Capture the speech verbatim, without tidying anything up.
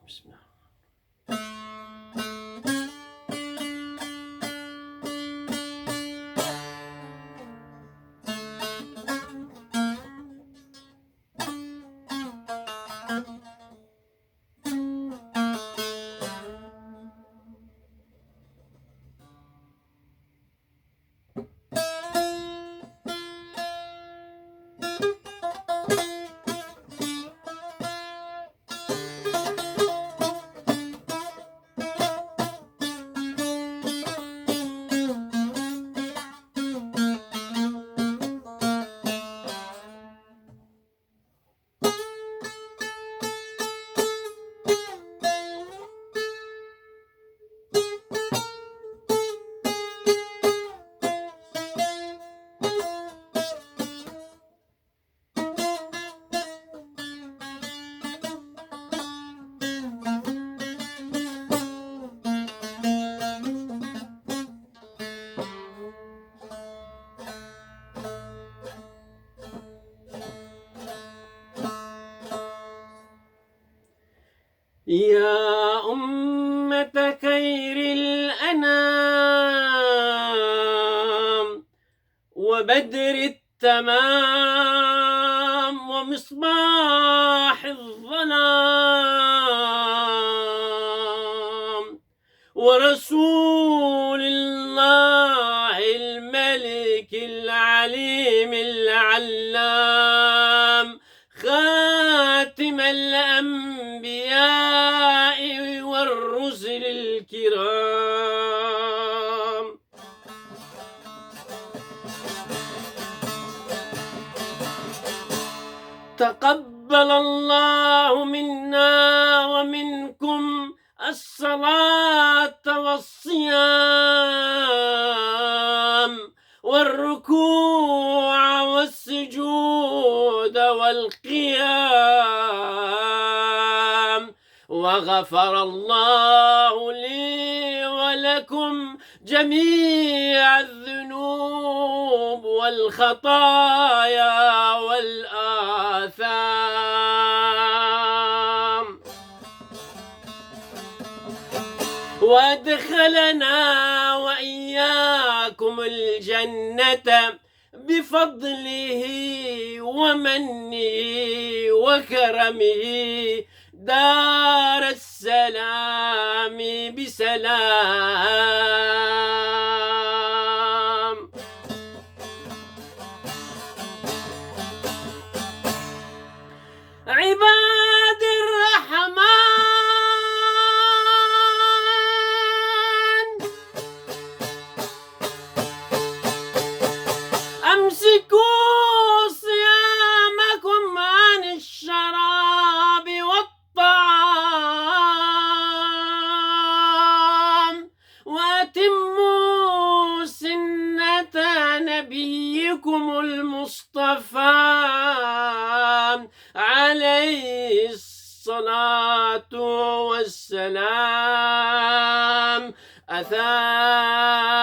Bismillah. يا أمة خير الأنام وبدر التمام ومصباح الظلام ورسول الله الملك العليم العلام خاتم الأنبياء والرسل الكرام. تقبل الله منا ومنكم الصلاة والصيام والركوع والسجود والقيام، وغفر الله لي ولكم جميع الذنوب والخطايا والآثام. وأدخلنا وإياكم الجنة بفضله ومنه وكرمه دار السلام بسلام. عباد الرحمن، أمسكوا صيامكم عن الشراب والطعام، وأتموا سنة نبيكم المصطفى عليه الصلاة والسلام. أثار